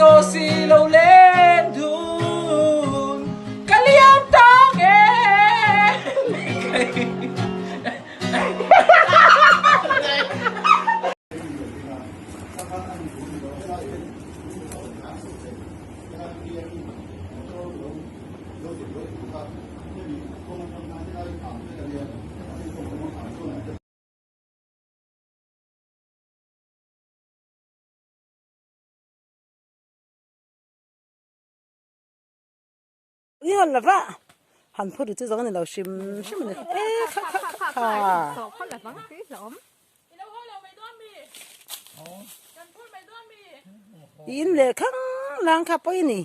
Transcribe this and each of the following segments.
tawh si lo len dun ka liam ta nge Ngian lova han phut chu zawng a ni lo hrim hrim a ni e kha kha kha kha. I in leh khang lang kha pawi a ni.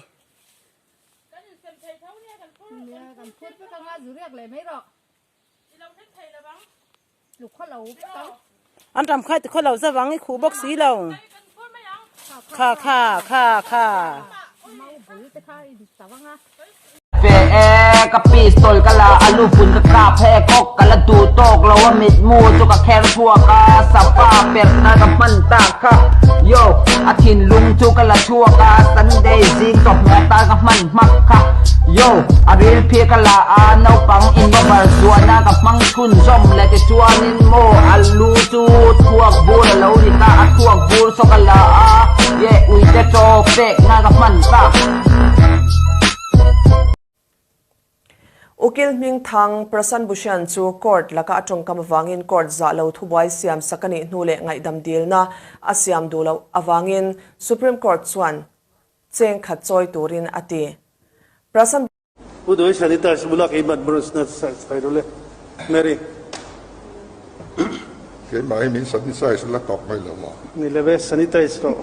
An ram khai ti khaw lo zavang i khuh bawk si lo. Kha kha kha kha. Fe e, ka pistol ka la a lupun ka kap he kawk ka la duh tawk lo a mitmu chu ka kher chhuak a sapa perh na ka hman tak kha yo a thinlung chu ka la chhuak a Sunday zing chawhmeh atan ka hman hmak kha yo a ril phir ka la a naupang in rubber zuahna ka hmang chhunzawm leh tichuanin maw a lu chu thuak bur a lo ni ta a thuak bur saw ka la a ye uite chaw pek na ka hman ta. Ukil hming thang Prasan Bhushan chu court laka a tawngkam avangin court zah lo thubuai siam sak a nih hnu leh ngaihdam dilna a siam duh loh avangin Supreme Court chuan cheng khat chawi turin a ti. Prasan. Pu Doi sanitize bula keimah brush na sai rawh le Mary. Keimah hi min sanitize la tawp mai lo maw? Ni leve sanitize rawh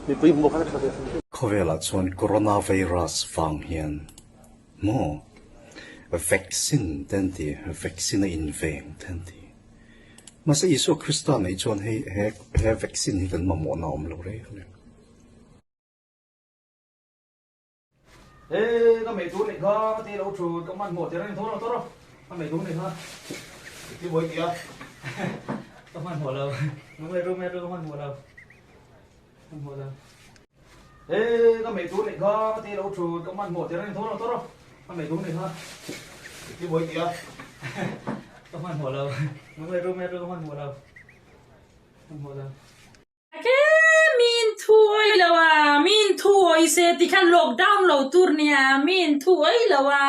mipui hmuh kha tha ve. Khawvelah chuan coronavirus vang hian maw vaccine te an ti, vaccine a inveng te an ti. Mahse Isua Krista neih chuan hei he he vaccine hi kan mamawhna a awm lo reng reng. He ka mei tur nih kha ka ti lo thut ka hmanhmawh tir a ni tho lo tawrh ka mei tur nih kha ti buai tia ka hmanhmawh lo nung leh rum leh ka hmanhmawh lo hmanhmawh lo he ka mei tur nih kha ka ti lo thut ka hmanhmawh tir a ni tho lo tawrh ka mei tur nih kha ti buai tia ka hmanhmawh lo nung leh rum leh ka hmanhmawh lo hmanhmawh lo Ke min thu oi lo a, min thu oi se ti khan lockdown lo tur nia, min thu oi lo a,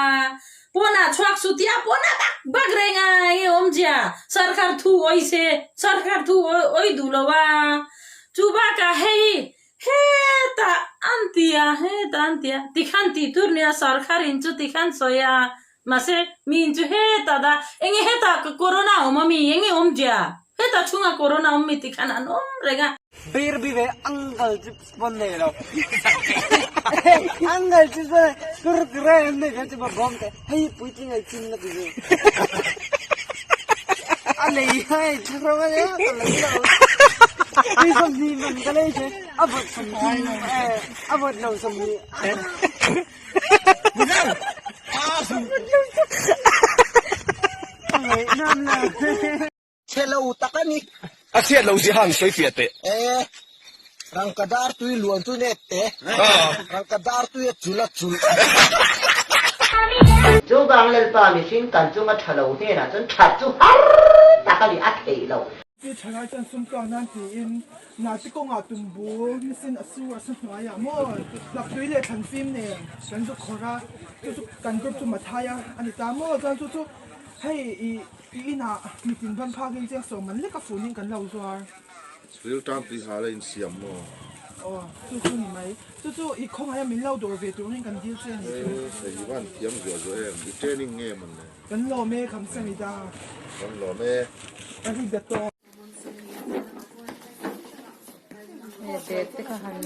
pawnah chhuak su tia pawnah bak bak reng a i awmzia, sarkar thu oi se, sarkar thu oi duh lo a, chu bakah hei hetah an ti a, hetah an ti a, ti khan tih tur nia sarkar in chu ti khan sawi a, Mahse, mi in chu hetah dah, enge hetah corona awm a mi, enge awmzia? Hetah chhungah corona awm mi ti khan an awm reng a. Bir bi ve angle chips pawn nei lo angle chips pawn kurkure an nei ve chu ba bawm te hei puitling ei chin na ti chu a lei hai thlarau a nia ka lei lo tui 20 man ka lei che a vawt 30 a vawt lo 20. Chhe lo tak a ni. A chhiat lo zia han sawi fiah teh. E, rangkadar tui luan chu net te. Rangkadar tui a chul a chul. Chuvang Lalpa mihring kan chunga tha lo hnenah chuan that chu har tak a ni, a theih loh. Chi thalai chuan sum tuak nan tiin Nati kawngah tumbu nisin a su a su hnuaiah maw hlak tui leh thlan fim nen kan zu khawrh a, chu chu kan group chu Mathai a a ni ta maw chuan chu chu hei i i inah mitin ban phakin chiang sawm man lek a funin kan lo zuar. Ril tan tui hal a insiam maw? Aw chu chu ni mai, chu chu i khawngaih a min lo dawr ve turin kan dil che a ni chu. E hei i van thiam zuah zuah em, i training nge mawn le? Kan lawm e Khamsangida. Kan lawm e. Arigato. He bag te kha han.